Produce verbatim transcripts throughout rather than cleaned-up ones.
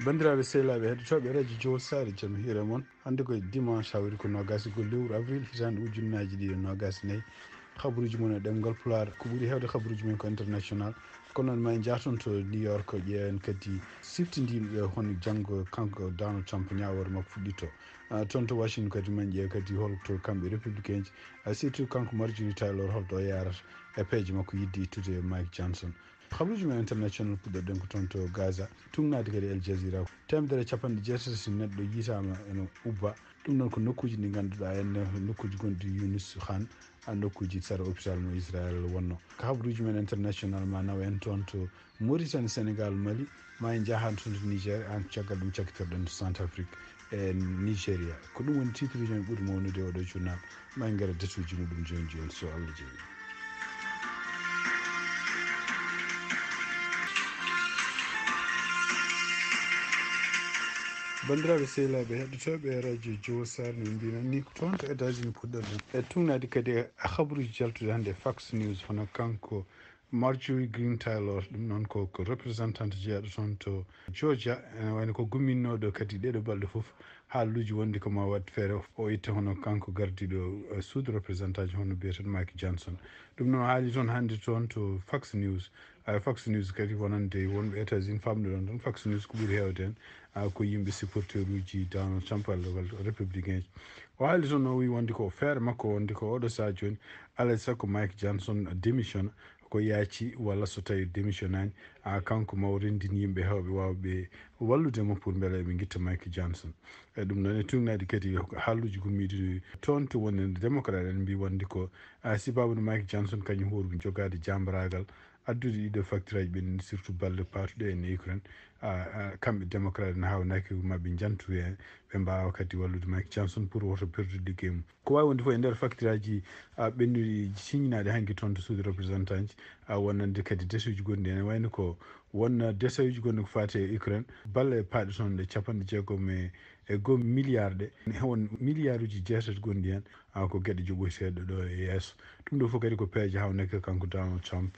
Banndiraaɓe sehilaaɓe heɗotooɓe radio Jowol Saare, jam hiire mon. Hannde ko dimanche, hawri ko noogaas e go'o lewru avril, hitaande ujunnaaji ɗiɗi e noogaas e nayi. Habaruuji mon e ɗemngal Pulaar. Ko ɓuri heewde habaruuji men ko international. Kono noon, ma en njah toon to New York, ƴeewen kadi siftindiiɓe ɓe, hono janngo kanko Donald Trump ñaawoore makko fuɗɗitoo. Ah, toon to Washington kadi, ma en ƴeew kadi holto kamɓe républicain ji, ah, surtout kanko Marjorie Taylor, holto o yaarata e peeje makko yiɗde ittude Mike Johnson. Habaruuji men international, puɗɗorɗen ko toon to Gaza, tuugnaade kadi Al Jazeera. Teemedere e capanɗe jeetati neɗɗo yiitaama ene ubba. Ɗum noon ko nokkuuji ɗi ngannduɗaa en, nokkuuji gonɗi Yunus Khan, a nokkuuji sara hôpital mo Israël wonnoo. Ko habaruuji men international, ma naw en toon to Mauritanie, Sénégal, Mali, ma en njahan toon to Niger, aan caggal ɗum cakkitorɗen to Centrafrique e Nigeria. Ko ɗum woni titre uji men ɓuri mawnude e oɗo journal. Ma en ngara détail uji muɗum jooni jooni, so Allah jaɓi. Banndiraaɓe sehilaaɓe heɗotooɓe radio Jowol Saare, no mbiɗen ni, ko toon to États-Unis puɗɗorɗen. E tuugnaade kadi e habaruuji jaltuɗi hannde e Fox News, hono kanko Marjorie Greene Taylor, ɗum noon ko, ko representante jeyaɗo toon to Georgia, ene wayno ko gumminnooɗo kadi ɗeɗo balɗe fof haaluuji wonde ko ma waɗ feere o itta hono kanko gardiiɗo, eh, suudu représentant ji, hono biyeteeɗo Mike Johnson. Ɗum noon haali toon hannde toon to Fox News. Eh, Fox News kadi, wonande wonɓe États-Unis, famɗuɗon tan, Fox News ko ɓuri heewde heen, ah, ko yimɓe supporteruuji Donald Trump walla, walla républicain ji. O haali toon, o wi wonde ko feere makko wonde ko oɗo sahaa jooni, alaa e sago Mike Johnson démission, ko yaaci, walla so tawi démissionnaani, a, kanko ma o renndin yimɓe heewɓe waawɓe wallude mo pour mbele ɓe ngitta Mike Johnson. E ɗum noon, e tuugnaade kadi haaluuji gummiiɗi toon to wonde démocrate en mbi wonde ko, a, sibaabu no Mike Johnson kañum hoore jogaade jaambaraagal addude ɗiɗo facture aji ɓen, surtout balɗe paatuɗe en e Ukraine. A, a, kamɓe démocrate en haawnaki maɓɓe njantu heen, ɓe mbaawa kadi wallude Mike Johnson pour woto perdu liggey mum. Ko waawi wonde fof e nder facture aji, a, ɓennuɗi siñinaaɗi hanki toon to suudu représentant ji, a, wonande kadi desuuji gonɗi heen, wayno ko won desuuji gonɗi ko faati e Ukraine, balle paaɗe toon ɗe capanɗe jeegom e, e go'o milliard ɗe, won milliard uji jeetati gonɗi heen, a, ko geɗe joɓoyteeɗe ɗo e yeeso. Ɗum ɗo fof kadi ko peeje hawnaki kanko Donald Trump,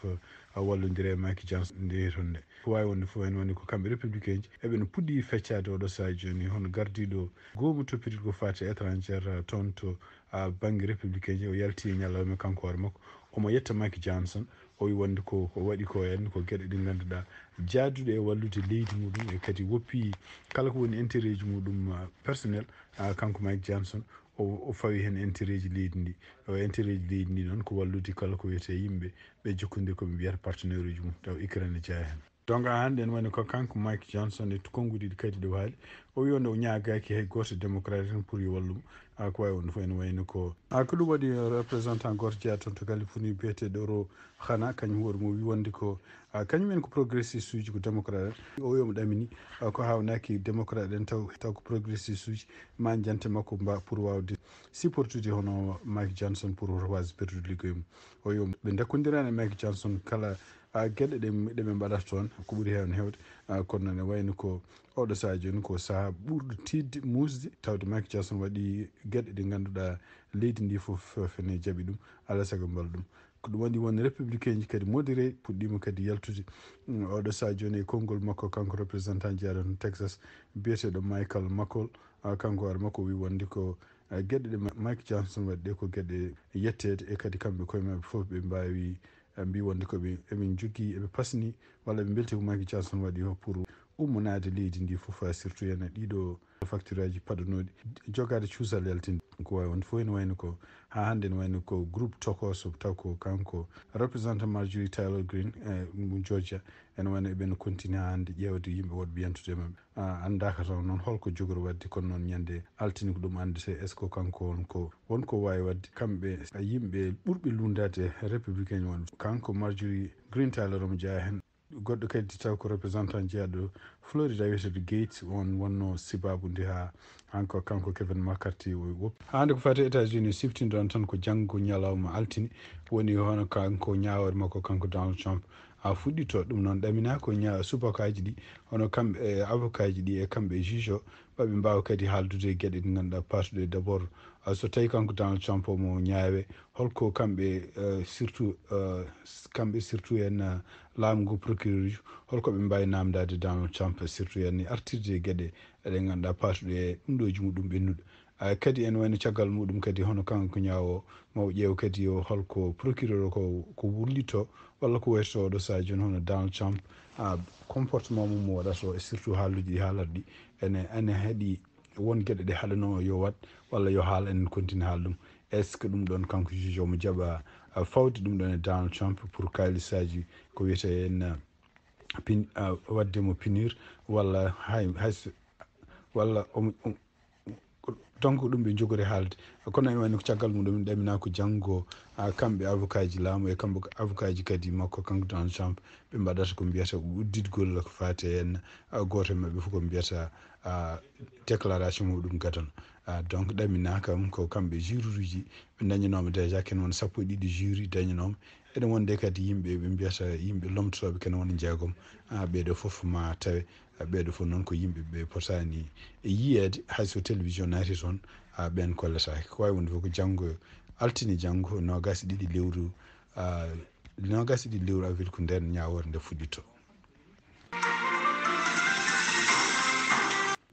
a, wallondire e Mike Johnson nde toon nde. Ko waawi wonde fof heen woni ko kamɓe républicain ji, eɓe no puɗɗi feccaade oɗo sahaa jooni, hono gardiiɗo goomu toppitiri ko faati e étrangère, a, toon to, a, bannge républicain ji, o yalti e ñalawma kanko hoore makko, omo yetta Mike Johnson, o wi wonde ko, ko waɗi ko heen ko geɗe ɗe ngannduɗaa jaaduɗe e wallude leydi muɗum, e kadi woppi kala ko woni intérêt ji muɗum, a, personnel, a, kanko Mike Johnson, o, o fawi heen intérêt ji leydi ndi. O intérêt ji leydi ndi noon ko wallude kala ko wiyetee yimɓe ɓe jokkondir ko ɓe mbiyata partenaire uji mum, taw Ukraine ne jeyaa heen. Donc, a, hannde ene wayno ko kanko Mike Johnson e konnguɗi ɗi kadi ɗo haali. O wi wonde o ñaagaaki hay gooto démocrate en pour yo wallu mo. A, ko waawi wonde fof ene wayno ko, a, ko ɗum waɗi représentant gooto jeyaa toon to Californie biyeteeɗo Ro Hanna, kañum hoore mum wi wonde ko, a, kañum en ko progressiste uji, ko démocrate en. O wi omo ɗamini, a, ko haawnaaki démocrate en taw, taw ko progressiste uji ma njante makko mba pour waawde supportude hono Mike Johnson pour woto waasde perdude liggey mum. O wi ɓe ndakkondiran e Mike Johnson kala, a, geɗe ɗe, ɗe ɓe mbaɗata toon, ko ɓuri heen heewde. A, kono noon, ene wayno ko oɗo sahaa jooni ko sahaa ɓurɗo tiiɗde, muusde, tawde Mike Johnson waɗi geɗe ɗe ngannduɗaa leydi ndi fof fene jaɓi ɗum, alaa sago mballa ɗum. Ko ɗum waɗi won républicain ji kadi modéré puɗɗiima kadi yaltude. Mm, oɗo sahaa jooni e konngol makko, kanko représentant jeyaɗo toon Texas, biyeteeɗo Michael McCaul, a, kanko hoore makko wi wonde ko, a, geɗe ɗe Ma-, Mike Johnson waɗi ɗe ko geɗe yetteede, e kadi kamɓe koye maɓɓe fof ɓe mbaawi, a, mbi wonde ko ɓe, eɓe njogii, eɓe pasni, walla ɓe mbelti ko Mike Johnson waɗi o pour ummonaade leydi ndi fof, a, surtout heen e ɗiɗo facture aji paɗanooɗi, jogaade cuusal yaltinde. Ko waawi wonde fof ene wayno ko, haa hannde ene wayno ko groupe tokooso, taw ko kanko représentant Marjorie Taylor Greene, e, mo Georgia, ene wayno eɓe no continue haa hannde ƴeewde yimɓe woɗɓe yantude e maɓɓe. A, anndaaka taw noon holko jogori waɗde, kono noon ñande altine ko ɗum anndete, est-ce que kanko won ko, won ko waawi waɗde kamɓe, a, yimɓe ɓurɓe lunndaade républicain won. Kanko Marjorie Greene Taylor omo jeyaa heen. Goɗɗo kadi taw ko représentant jeyaɗo Florida wiyeteeɗo Gaetz, on wonno sibaabu nde haa hanko, kanko Kevin McCarthy o woppi. Hannde ko faati e États-Unis, siftinɗon tan ko janngo ñalawma altine woni hono kanko ñaawoore makko kanko Donald Trump a fuɗɗito. Ɗum noon ɗamina ko ña-, subakaaji ɗi, hono kamɓe e avocat ji ɗi e kamɓe e juge o, ɓe mbaawa kadi haaldude e geɗe ɗe ngannduɗaa paatuɗe. D'abord, ah, so tawii kanko Donald Trump omo ñaawe, holko kamɓe, eh, surtout, eh, s-, kamɓe surtout en, eh, laamu ngu, procureur uji, holko ɓe mbaawi naamndaade Donald Trump surtout en artirde e geɗe ɗe ngannduɗaa paatuɗe e ɗum ɗo jumu ɗum ɓennuɗo. Ah, kadi ene wayno caggal muɗum kadi hono kanko ñaawo maw ƴeew kadi o holko procureur o ko, ko wullito walla ko wayto oɗo sahaa jooni hono Donald Trump, ah, comportement mum mo waɗata o e surtout haaluuji ɗi haalata ɗi ene, ene haɗi won geɗe ɗe haɗanoo yo waɗ walla yo haal, enen continue haala ɗum. Est-ce que ɗum ɗoon kanko juge omo jaɓa, ah, fawde ɗum ɗoon e Donald Trump pour kaalisaaji ko wiyetee en, ah, pin-, ah, waɗde mo punir walla hay, hay so, walla omo, omo, donc ɗum ɓe njogori haalde. Kono ene wayno ko caggal mum ɗum ɗamina ko janngo, ah, kamɓe avocat ji laamu e kamɓe avocat ji kadi makko kanko Donald Trump ɓe mbaɗata ko mbiyata udditgol ko faati heen, ah, gooto e maɓɓe fof ko mbiyata, ah, déclaration muɗum gadano. Ah, donc ɗamina kam ko kamɓe juruuji ɓe dañanooɓe déjà kene won sappo e ɗiɗi jury dañanooɓe. Eɗen wonde kadi yimɓe ɓe mbiyata yimɓe lomtotooɓe kene wona jeegom. Ah, ɓeeɗo fof ma tawe. Ah, ɓeeɗo fof noon ko yimɓe ɓe potaani e yiyeede, hay so télévision naati toon, ah, ɓeen kolletaake. Ko waawi wonde fof ko janngo, altine janngo, noogaas e ɗiɗi lewru, ah, noogaas e ɗiɗi lewru avril ko ndeen ñaawoore nde fuɗɗitoo.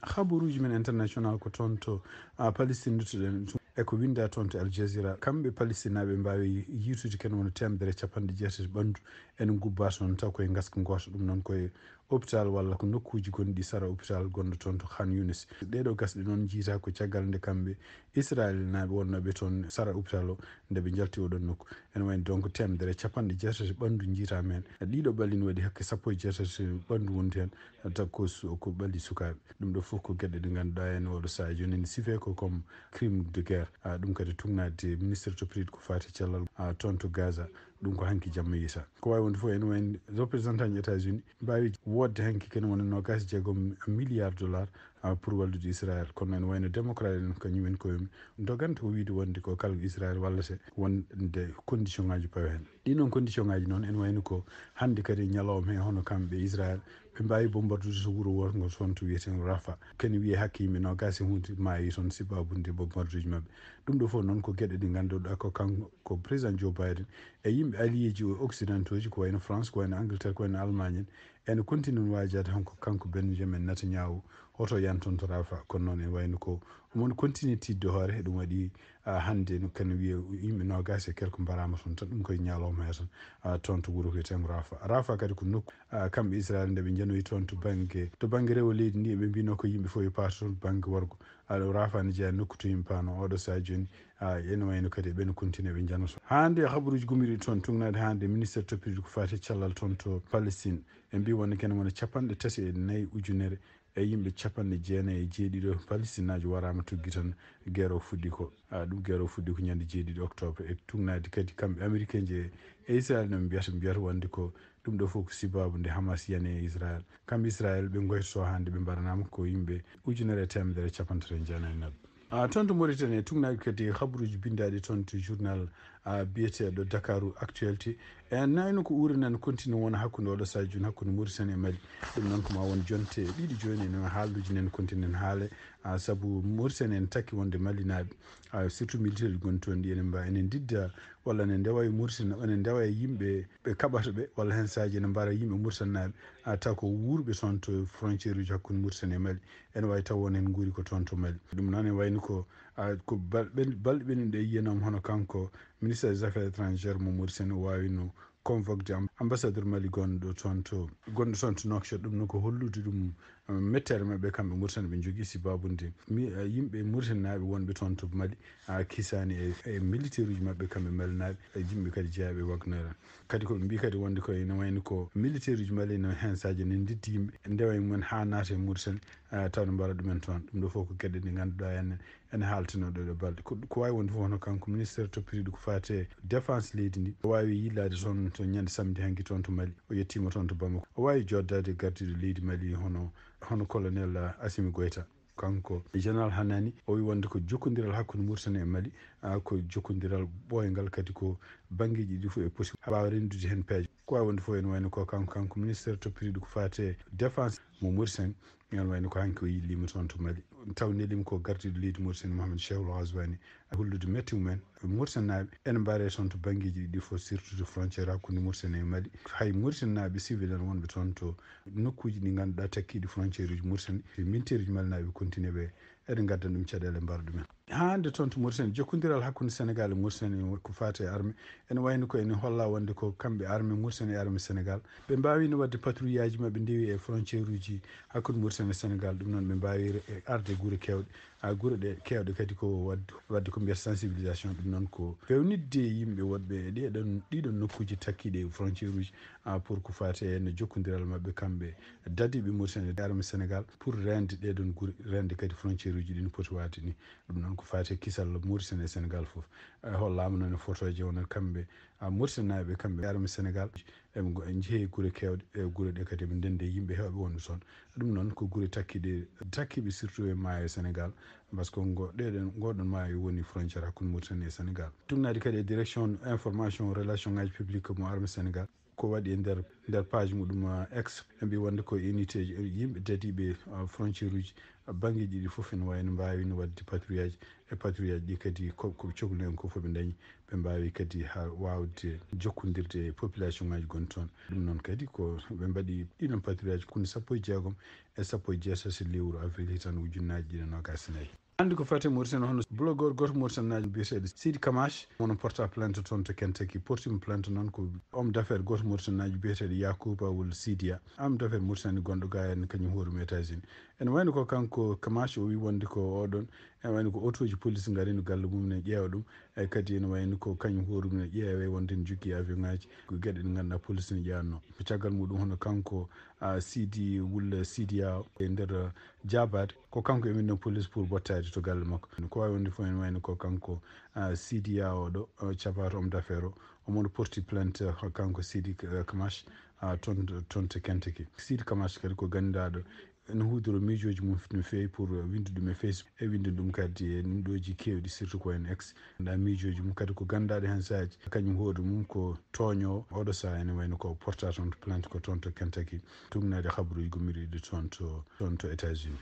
Habaruuji men international ko toon to, ah, Palestine nduttuɗen. E ko winnda toon to Al Jazeera, kamɓe Palestinaaɓe mbaawi yiytude kene wona teemedere e capanɗe jeetati ɓanndu ene ngubba toon taw koye ngaska ngoota, ɗum noon koye hôpital walla ko nokkuuji gonɗi sara hôpital gonɗo toon to Khan Younis. Ɗeeɗo gasɗe noon njiyta ko caggal nde kamɓe Israelinaaɓe wonnooɓe toon sara hôpital o nde ɓe njalti oɗon nokku. Ene wayno donc teemedere e capanɗe jeetati ɓanndu njiyta men. Ɗiɗo ɓalli ne waɗi hakke sappo e jeetati ɓanndu wondi heen, taw ko su-, ko ɓalli sukaaɓe. Ɗum ɗo fof ko geɗe ɗe ngannduɗaa en oɗo sahaa jooni ene sifee ko comme crime de guerre. Ah, ɗum kadi tuugnaade ministre toppitiiɗo ko faati cellal, ah, toon to Gaza. Ɗum ko hanki jamma yiyta. Ko waawi wonde fof ene wayno représentant ji États-Unis mbaawi woodde hanki kene wona noogaas e jeegom milliard dollar, ah, pour wallude Israël. Kono ene wayno démocrate en kañum en koye mum doganta ko wiide wonde ko kala ko Israël wallete wonde condition ngaji pawe heen. Ɗi noon condition ngaji noon ene wayno ko hannde kadi ñalawma he hono kamɓe Israël ɓe mbaawi bombardude so wuro wooto ngo toon to wiyetee Rafa. Kene wiyee hakke yimɓe noogaas e hunde maayi toon sababude bombarduji maɓɓe. Ɗum ɗo fof noon ko geɗe ɗe ngannduɗaa ko kanko, ko président Joe Biden e yimɓe allié ji o occidentaux ji, ko wayno France, ko wayno Angleterre, ko wayno Allemagne en, ene continue waajaade hanko kanko Benjamin Netanyahu hoto yan toon to Rafa. Kono noon ene wayno ko omo continue tiiɗde hoore, ɗum waɗi, ah, hannde no kene wiye yimɓe noogaas e kelko mbaraama toon, tan ɗum koye ñalawma he tan, ah, toon to wuro wiyeteengo Rafa. Rafa kadi ko nokku, ah, kamɓe Israël nde ɓe njanoyi toon to bannge, to bannge rewo leydi ndi, ɓe mbino ko yimɓe fof yo paata toon bannge worgo. Alors Rafa ne jeyaa nokku to yimɓe paano oɗo sahaa jooni, ah, ene wayno kadi ɓen continue ɓe njanoto. Hannde habaruuji gummiɗi toon tuugnaade hannde ministre toppitiiɗo ko faati cellal toon to Palestine. Ɓe mbi wonde kene wona capanɗe tati e nayi ujunere e yimɓe capanɗe jeenayi e jeeɗiɗo Palestinaajo waraama tuggi tan guerre o fuɗɗi ko. Ah, ɗum guerre o fuɗɗi ko ñande jeeɗiɗi octobre. E tuugnaade kadi kamɓe Américain ji e Israël no ɓe mbiyata, mbiyata wonde ko ɗum ɗo fof ko sababu nde Hamas yani e Israël. Kamɓe Israël ɓe ngoytoto hannde ɓe mbaranaama ko yimɓe ujunere e teemedere e capanɗe tati e jeenayi e neɗɗo. Ah, toon to Mauritanie, tuugnaade kadi habaruuji binndaaɗi toon to journal, ah, biyeteeɗo Dakaru Actualité. E nayno ko uuri nan continue wona hakkunde oɗo sahaa jooni hakkunde Mauritanie e Mali. Ɗum noon ko ma won jonte ɗiɗi jooni ene haalduuji nen continue nen haale, ah, sabu Mauritanie ene takki wonde Malinaaɓe, ah, surtout militaire ji gonɗi toon ɗi ene mba-, ene ndidda walla ene ndewa e Mauritanie, ene ndewa e yimɓe ɓe kaɓata ɓe, walla heen sahaaji ene mbara yimɓe Mauritanie naaɓe, ah, taw ko wuurɓe toon to frontière uji hakkunde Mauritanie e Mali. Ene waawi taw won heen nguuri ko toon to Mali. Ɗum noon ene wayno ko, ah, ko bal-, ɓen-, balɗe ɓennuɗe yiyanaama hono kanko ministre des affaires étrangères mo Mauritanie o waawino convoquede am-, ambassadeur Mali gonɗo toon to, gonɗo toon to Nouakchott. Ɗum noon ko hollude ɗum, eh, mettere maɓɓe kamɓe Mauritanie ɓe njogii sababude mi-, eh, yimɓe Mauritanie naaɓe wonɓe toon to Mali, ah, kisaani e, e militaire uji maɓɓe kamɓe Mali naaɓe, e yimɓe kadi jeyaaɓe e Wagner. Kadi ko ɓe mbii kadi wonde ko ene wayno ko militaire uji Mali no heen sahaaji ne ndiddi yimɓe, ndewa e mumen haa naata e Mauritanie, ah, taw ne mbara ɗumen toon. Ɗum ɗo fof ko geɗe ɗe ngannduɗaa en ene haaltinoo ɗo ɗe balɗe. Ko, ko waawi wonde fof hono kanko ministre toppitiiɗo ko faati e défense leydi ndi, o waawi yillaade toon to ñande samedi hanki toon to Mali. O yettiima toon to Bamako. O waawi joddaade gardiiɗo leydi Mali hono, hono colonel, ah, Assimi Goïta. Kanko e Général Hanani, o wi wonde ko jokkondiral hakkunde Mauritanie e Mali, ah, ko jokkondiral ɓooyngal, kadi ko banngeeji ɗi fof e poti waawa renndude heen peeje. Ko waawi wonde fof ene wayno ko kanko, kanko ministre toppitiiɗo ko faati e défense. mo Mauritanie, ene wayno ko hanki o yillima toon to Mali. Taw nelima ko gardiiɗo leydi Mauritanie, Mohamed Cheikhul Ghazouani, hollude metti mumen. Mauritanie naaɓe ene mbaare toon to banngeeji ɗiɗi fof, surtout to frontière hakkunde Mauritanie e Mali. Hay Mauritanie naaɓe civil en wonɓe toon to nokkuuji ɗi ngannduɗaa takkiiɗi frontière uji Mauritanie, e militaire uji Mali naaɓe continue ɓe, eɗen ngaddan ɗum caɗeele, mbara ɗumen. Haa hannde toon to Mauritanie, jokkondiral hakkunde Sénégal e Mauritanie ko faati e arme, ene wayno ko ene holla wonde ko kamɓe arme Mauritanie e arme Sénégal, ɓe mbaawino waɗde patrouillage maɓɓe ndewi e frontière uji hakkunde Mauritanie e Sénégal. Ɗum noon ɓe mbaawi re-, arde gure keewɗe. Ha gure ɗe keewɗe kadi ko wadde, wadde ko mbiyata sensibilisation. Ɗum noon ko fewnitde yimɓe wonɓe e ɗeɗon, ɗiɗon nokkuuji takkiiɗi e frontière uji, ah, pour ko faati e no jokkondiral maɓɓe kamɓe dadiiɓe Mauritanie e arme Sénégal pour reende ɗeɗon gure, reende kadi frontière uji ɗi no poti waade ni. Ɗum noon ko faati e kisal Mauritanie e Sénégal fof. E hollaama noon e fotooje wonat kamɓe, ah, Mauritanie naaɓe kamɓe arme Sénégal, eɓe ngo-, njehee gure keewɗe, e gure ɗe kadi eɓe ndenndi e yimɓe heewɓe wonɓe toon. Ɗum noon ko gure takkiiɗe, takkiiɓe surtout e maayo Sénégal, par ce que ngo, ɗeɗen, ngoɗon maayo woni frontière hakkunde Mauritanie e Sénégal. Tuugnaade kadi e direction information, relation ngaji publique mo arme Sénégal, ko waɗi e nder, nder page muɗum, ah, X, ɓe mbi wonde ko unité ji, yimɓe dadiiɓe, ah, frontière uji, ah, banngeeji ɗi fof ene wayno mbaawino waɗde patrouillage, e patrouillage ɗi kadi ko, ko cohluɗen ko fof ɓe dañi, ɓe mbaawi kadi haa waawde jokkondirde e population ngaji gonɗi toon. Ɗum noon kadi ko ɓe mbaɗi ɗiɗon patrouillage, hakkunde sappo e jeegom e sappo e jeetati lewru avril hitaande ujunnaaji ɗiɗi e noogaas e nayi. Hannde ko faati e Mauritanie, hono blogueur gooto Mauritanie naajo biyeteeɗo Sidi Kamash, woni porta plainte toon to Kentucky. Portiima plainte noon ko homme d'affaires gooto Mauritanie naajo biyeteeɗo Yacouba walla Sidiya, homme d'affaires Mauritanie gonɗo ga en kañum hoore mum États-Unis. Ene wayno ko kanko Kamash o wi wonde ko oɗon, ene wayno ko autoji police ngarino galle mum ne ƴeewa ɗum, e kadi ene wayno ko kañum hoore mum ne ƴeewe wonde ne jogii avion ngaji, ko geɗe ɗe ngannduɗaa police ne ƴeewanno. Ko caggal muɗum hono kanko, ah, Sidi walla Sidiya e nder jaabaade, ko kanko e min police pour bottaade to galle makko. Ko waawi wonde fof ene wayno ko kanko, ah, Sidiya oɗo, ah, capato homme d'affaires o, omo porti plainte, ah, kanko Sidi, ah, Kamash, ah, toon, toon to Kentucky. Sidi Kamash kadi ko ganndiraaɗo ene hudoro miijooji mum no feewi pour winndude ɗum e Facebook, e winndude ɗum kadi e ɗooji keewɗi, surtout ko en X. Nda miijooji mum kadi ko ganndiraaɗo heen saaji, kañum hoore mum ko tooñoowo. Oɗo sahaa ene wayno ko porta toon to plainte ko toon to Kentucky, tuugnaade habaruuji gummiriiɗi toon to, toon to États-Unis.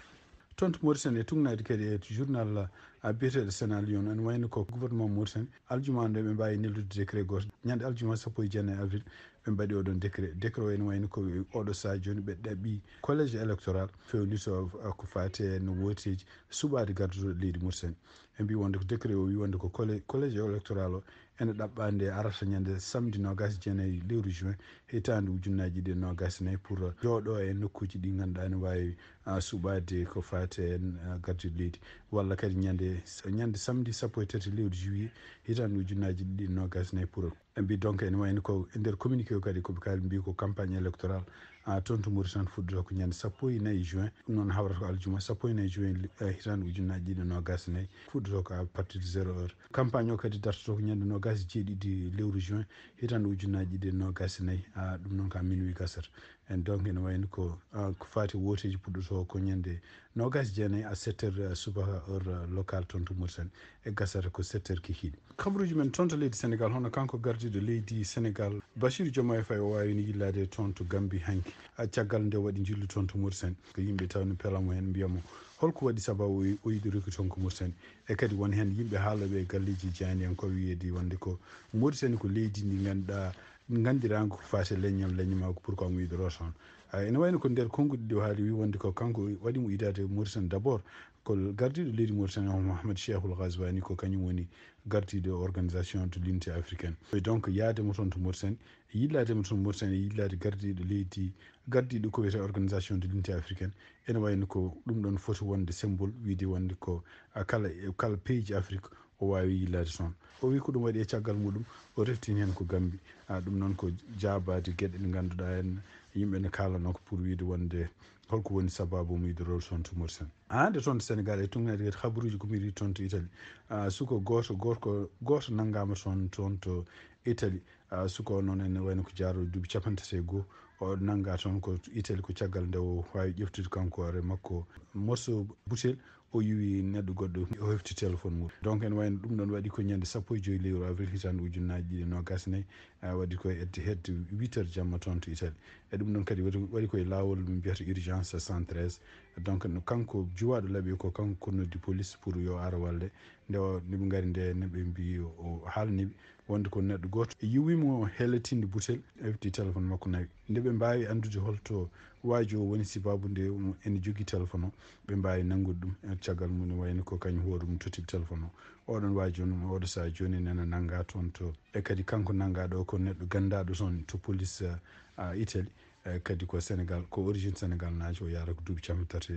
Toon to Mauritanie, e tuugnaade kadi e journal, a, biyeteeɗo Sénégal Lion, ene wayno ko gouvernement Mauritanie, aljuma nde ɓe mbaawi neldude décret gooto, ñande aljuma sappo e jeenayi avril, ɓe mbaɗi oɗon décret. Décret o ene wayno ko oɗo sahaa jooni ɓe ɗaɓɓi collège électoral fewnito, a, ko faati e no wooteeji suɓaade garduɗo leydi Mauritanie. Ɓe mbi wonde ko décret o wi wonde ko collé-, collège électoral o ene ɗaɓɓaa nde arata ñande samedi noogaas e jeenayi lewru juin hitaande ujunnaaji ɗiɗi e noogaas e nayi pour jooɗo e nokkuuji ɗi ngannduɗaa ne waawi, a, suɓaade ko faati en, a, gardiiɗo leydi, walla kadi ñande, ñande samedi sappo e tati lewru juillet hitaande ujunnaaji ɗiɗi e noogaas e nayi pour. Ɓe mbi donc ene wayno ko e nder communiqué o kadi ko ɓe kaali mbi ko campagne électorale, a, toon to Mauritanie fuɗɗoto ko ñande sappo e nayi juin, ɗum noon hawrata ko aljuma sappo e nayi juin, eh, hitaande ujunnaaji ɗiɗi e noogaas e nayi, fuɗɗoto ko à partir de zéro heure. Campagne o kadi dartoto ko ñande noogaas e jeeɗiɗi lewru juin hitaande ujunnaaji ɗiɗi e noogaas e nayi, a, ɗum noon ko à minuit gasata. En donc ene wayno ko, a, ko faati wooteeji puɗɗoto ko ñande noogaas e jeenayi à sept heures, a, subaka heure, a, locale toon to Mauritanie, e gasata ko sept heures kikiiɗe. Kabaruuji men toon to leydi Sénégal, hono kanko gardiiɗo leydi Sénégal, Bassirou Diomaye Faye, o waawino yillaade toon to Gambie hanki, a, caggal nde waɗi njillu toon to Mauritanie. Ko yimɓe tawno pelamo heen, mbiyamo holko waɗi sababu o, o yiɗi rokki toon ko Mauritanie. E kadi won heen yimɓe haalooɓe e galleeji jaayndiyankooɓe wiyeede wonde ko Mauritanie ko leydi ndi ngannduɗaa nganndiraango ko faati e leñol, leñol makko pour ko omo yiɗoroo toon. A, ene wayno ko nder konnguɗi ɗi o haali, wi wonde ko kanko waɗi mo yiɗaade Mauritanie d'abord. Ko gardiiɗo leydi Mauritanie o Mohamed Cheikhul Ghazouani, ko kañum woni gardiiɗo Organisation de l'Unité Africaine. Et donc yaade mo toon to Mauritanie, yillaade mo toon Mauritanie, yillaade gardiiɗo leydi, gardiiɗo ko wiyetee Organisation de l'Unité Africaine, ene wayno ko ɗum ɗoon foti wonde symbole, wiide wonde ko, a, kala, kala pays ji Afrique o waawi yillaade toon. O wi ko ɗum waɗi e caggal muɗum, o reftini heen ko Gambie. A, ɗum noon ko jaabaade geɗe ɗe ngannduɗaa en yimɓe ne kaalanoo ko pour wiide wonde holko woni sababu mo yiɗoroo toon to Mauritanie. A, nde toon to Sénégal e tuugnaade kadi habaruuji gummiriiɗi toon to Italie. A, suko gooto, gorko gooto nanngaama toon, toon to Italie. A, suko o noon ene wayno ko jaarooɗo duuɓi capanɗe tati e goo. O nanngaa toon ko Italie ko caggal nde o waawi ƴeftude kanko hoore makko morceau butel, O yiwi neɗɗo goɗɗo, o hefti téléphone mum. Donc ene wayno ɗum ɗon waɗi ko ñande sappo e joyi lewru avril hitande ujunnaji ɗiɗi e nogas nayi, waɗi ko hedde hedde huit heures jamma toon to Italie. E ɗum ɗon kadi waɗi koye laawol ɗum mbiyata urgence cent treize. Donc no kanko juwaɗo laaɓi ko kanko ko noddi police pour yo ar walle. Nde nde ɓe ngari nde ne ɓe mbi o haalniɓe wonde ko neɗɗo goto yiwimo helatinde butel, hefti téléphone makko nawi. Nde ɓe mbawi andude holto waaji o woni, sibabu nde ene jogui téléphone o, ɓe mbawi nanngude ɗum. E caggal mum ne wayno ko kañum hoore mum totiɓe téléphone o. Oɗon waaji on oɗo saha joni nena nannga toon to, e kadi kanko nanngaɗo ko neɗɗo ganndaɗo toon to police, a, Italie. E kadi ko Sénégal, ko origine Sénégal naajo, o yaara ko duuɓi capanɗe tati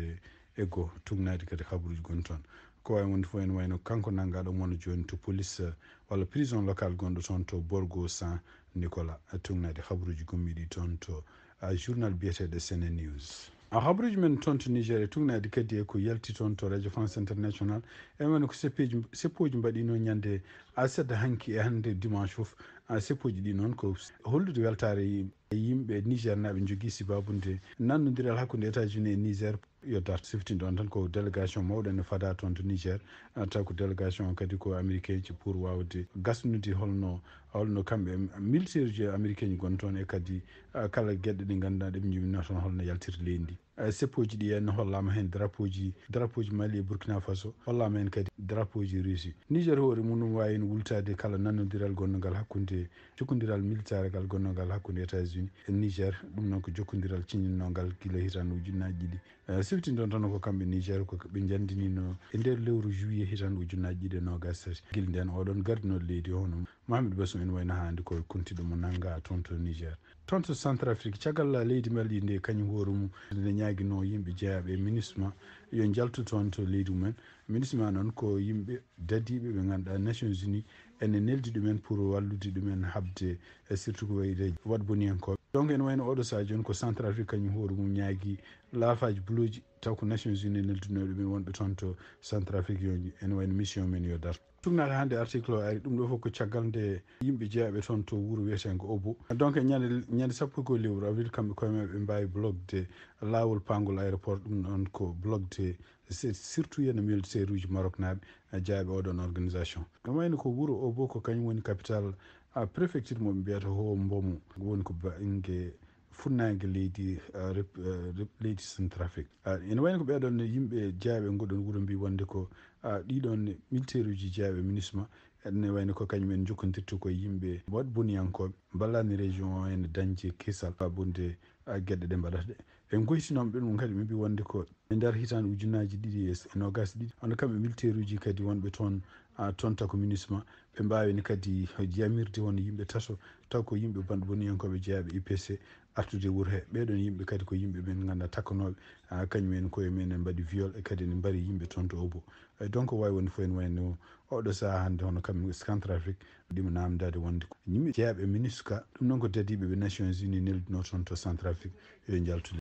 e goho. Tugnadi kadi habaruji gonɗi toon. Ko wawi wonde fof ene wayno kanko nanngaɗo wona joni to police, eh, walla prison local gonɗo toon to Borgo San Nicolas. Tugnadi habaruji gommiɗi toon to, ah, journal biyeteɗo Sene News. A habaruji men toon to Niger e tugnadi kadi e ko yalti toon to Radio France International. E wano ko seppeji, seppoji mbaɗino ñande aset hanki e hande dimanche fof. A seppoji ɗi noon ko hollude weltare yimɓe Niger naɓe jogui sibabude nannodiral hakkude États-Unis e Niger. Yo darto siftin ɗon tan ko délégation mawɗo ne fada toon to Niger. Ah, taw ko délégation o kadi ko américain ji pour wawde gasnude holno, holno kamɓe militaire ji américain ji gon toon e kadi, ah, kala gueɗe ɗe ganduɗa ɗe ɓe jibinno toon holno yaltirta leydi ndi. Eh, seppoji ɗi en hollama hen drapeau ji, drapeau ji Mali e Burkina Faso, hollama hen kadi drapeau ji Russie. Niger hoore mum ɗum wawi hen wultade kala nannodiral gonnogal hakkude, jokkondiral militaire gal gonnogal hakkude États-Unis e Niger. Ɗum noon ko jokkondiral ciñinnogal gila hitande ujunnaji ɗiɗi. Eh, siftinɗon tan ko kamɓe Niger ko ɓe jandinino e nder lewru juillet hitande ujunnaji ɗiɗi e nogas tati. Gila nden oɗon gardinoɗo leydi hono Mohamed Bazoum en wayno hande ko kontiɗo mo nanga toon to Niger. Toon to Centrafrique, caggal leydi Mali nde kañum hoore mum ne ñaagino yimɓe jeeyaɓe e MINUSMA yo njaltu toon to leydi mumen. MINUSMA noon ko yimɓe dadiɓe ɓe ganduɗa Nations Unies ene neldi ɗumen pour wallude ɗumen haɓde, e surtout ko wayde waɗboniyankoɓe. Donc ene wayno oɗo saha joni ko Centrafrique kañum hoore mum ñaagi laafaji buluji, taw ko Nations Unies nelduno ɗumen wonɓe toon to Centrafrique yo ene wayno mission men yo darto. Tugnade hande article o ari, ɗum ɗo fof ko caggal nde yimɓe jeeyaɓe toon to wuuro wiyetengo Obo. Donc e ñande, ñande sappo e goho lewru avril, kamɓe koye maɓɓe ɓe mbawi blogde lawol pangol aéroport, ɗum ɗon ko blogde se-, surtout yeno militaire uji Maroc naɓe, a, jeeyaɓe oɗon organisation. Ɗum wayno ko wuuro Obo ko kañum woni capital, a, préfecture mo ɓe mbiyata ho Mbomo, woni ko banggue funnaange leydi, ah, rep-, ah, rep-, leydi Centrafrique. Ah, ene wayno ko ɓeɗon yimɓe jeeyaɓe ngoɗon wuuro mbi wonde ko, ah, ɗiɗon militaire uji jeeyaɓe MINUSMA, ene wayno ko kañum en jokkodirta ko yimɓe waɗboniyankoɓe, ballani région o ene dañde kisal, ah, bonde, ah, gueɗe ɗe mbaɗata ɗe. En goytinoɓe ɗum kadi ɓe mbi wonde ko e nder hitande ujunnaji ɗiɗi e nogas ɗiɗi, hono kamɓe militaire uji kadi wonɓe toon, ah, toon taw ko MINUSMA, ɓe mbawino kadi yamirde won yimɓe tato, taw ko yimɓe banɗo boniyankoɓe jeeyaɓe I P C artude wuuro he. Ɓeɗon yimɓe kadi ko yimɓe ɓen ganduɗa takkanoɓe, ah, kañum en koye men en mbaɗi viol e kadi ne mbari yimɓe toon to Obo. Eh, donc wawi wonde fof ene wayno oɗo saha hande hono kam Centrafrique ɗimo namdade wonde ko yimɓe jeeyaɓe MINUSCA, ɗum noon ko dadiɓe ɓe Nations Unies nelduno toon to Centrafrique yo njaltu.